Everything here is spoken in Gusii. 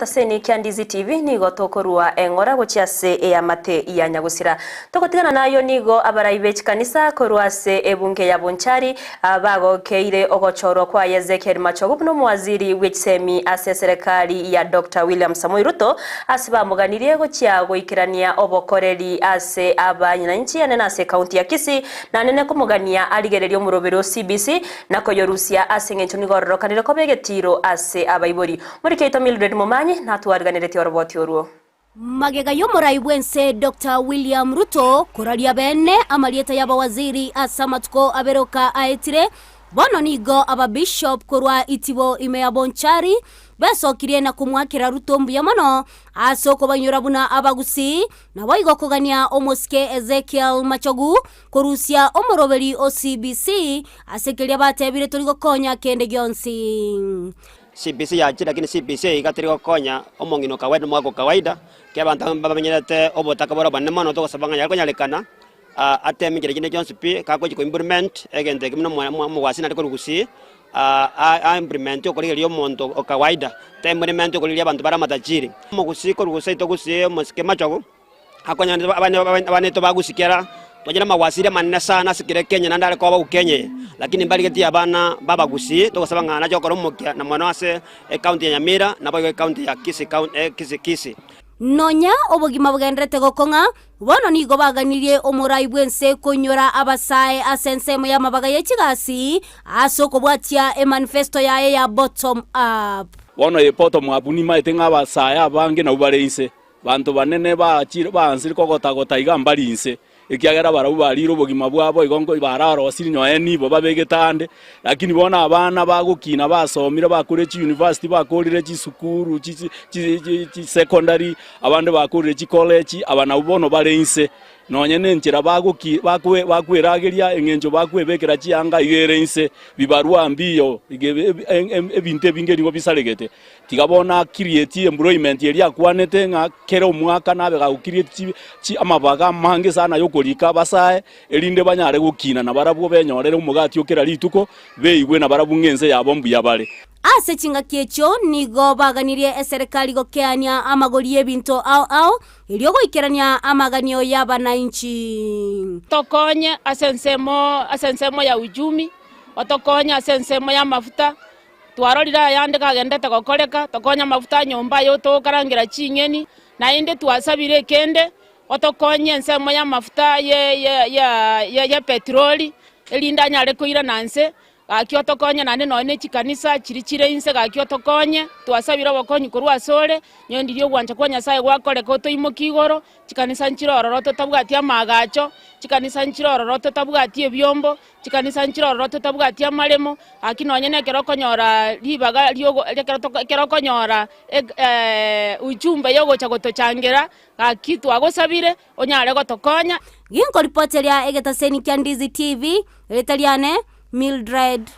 Taseni kia Ndizi TV nigo tokorua eng'ora gochia ase eamate ya nyagusira. Togotigana nayio nigo abarai be chikanisa korwa ase ebunge ya Bonchari bagokeire ogochorwa kwaye Ezekiel Machogu buna omowaziri bwe chisemi ase eserekari ya Doctor William Samoei Ruto ase bamoganirie gochia goikerania obokoreri ase abanyananchi anene ase ekaunti ya Kisii na komogania arigererie omoroberi o CBC na koyorusia ase eng'encho nigo ororokanire koba egetiiro ase abaibori. Morike oito Mildred Momanyi natwariganeretie oroboti orwo. Magega y'omorai bw'ense Doctor William Ruto koraria bene amarieta y'abawaziri ase amatuko aberoka aetire, bono nigo ababishop korwa Itibo ime ya Bonchari besokirie na komoakera Ruto mbuya mono ase okobainyora buna abagusii naboigo kogania omosike Ezekiel Machogu korusia omoroberi o CBC ase keria batebire tori gokonya kende gionsi. CBC yachire lakini CBC iga teri gokonya omong'ina o kawaida na omogaka o kawaida, ekiagera abanto abwo mbamenyerete obotaka bore obonene mono togosaba ng'a yare konyarekana ateme enchera chinde chionsi pi, gagochia ko implement egento eke buna omo omogwasi nare korwa gusii, a implement okorigereria omonto o kawaida, ta implement okorigereria abanto bare amatajiri. Omogusii korwa gose aito gusii omosike machogu. Akonyora abana bagosikera, twanyora amagwasiri amanene sana ase kera Kenya naende are koba Kenya eye, lakini mbarigetie abana b'abagusii togosaba ng'a nache gokora omokia na mono ase ecounty ya Nyamira naboigo ecounty ya Kisii Kisii Kisii. Nonya obogima bogendererete gokong'a, bono nigo baganirie omorai bw'ense koinyora abasae ase ensemo y'amabaga ye chigasi ase okobwatia emanifesto yaye ya Bottom Up. Bono eye bottom up nimaete ng'a abasae abange nabwo bare inse. Banto banene baachire baansire kogota-gota iga mbari inse, ekiagera barabwo bariire obogima bwabo igo nko bararosirie nonya nibo babegete ande. Lakini bono abana bagokina basomire bakorire chiuniversity bakorire chisukuru chi chi chi chisecondary, abande bakorire chicollege, aba nabwo bono bare inse. Nonya nenchera bagoki bakwe bakwerageria eng'encho bakwebekera chianga iga ere inse, bibarua mbiyo, iga ebinto ebinge nigo bisaregete. Tiga bono akirieti employment eria akwanete ng'a kera omwaka nabe gagokirieti chi amabaga amange sana yokorika abasae, erinde banyare gokina nabarabwo benyorere omogati o kera rituko, beigwe nabarabwo ng'a ense yabo mbuya bare. Ase chingaki echio nigo baganirie eserekari gokeania amagori y'ebinto ao ao, erio goikerania amaganio y'abanainchi. Tokonye ase ensemo ase ensemo ya uchumi, otokonye ase ensemo y'amafuta, Twarorire ayande kagenderete gokoreka, tokonye amafuta a nyomba aye otokarangera ching'eni, naende twasabire ekende, otokonye ensemo y'amafuta ye petroli, erinde anyare koirana nse, gaki otokonye naende nonya ne chikanisa chiria chire inse gaki otokonye, twasabire obokonyi korwa asore, onye ndiria ogwancha kwa Nyasaye gwakoreka otoimokie igoro. Chikanisa nchire ororo totabwati amaagacho, chikanisa nchire ororo totabwati ebiombo, chikanisa nchire ororo totabwati amaremo, gaki nonye nekero okonyora ribaga riogo ekero toko ekero okonyora ujumbe yogocha gotochangera, gaki twagosabire onyare gotokonya. Ginkoripoteria egetaseni kia Ndizi TV, erieta riane Mildred.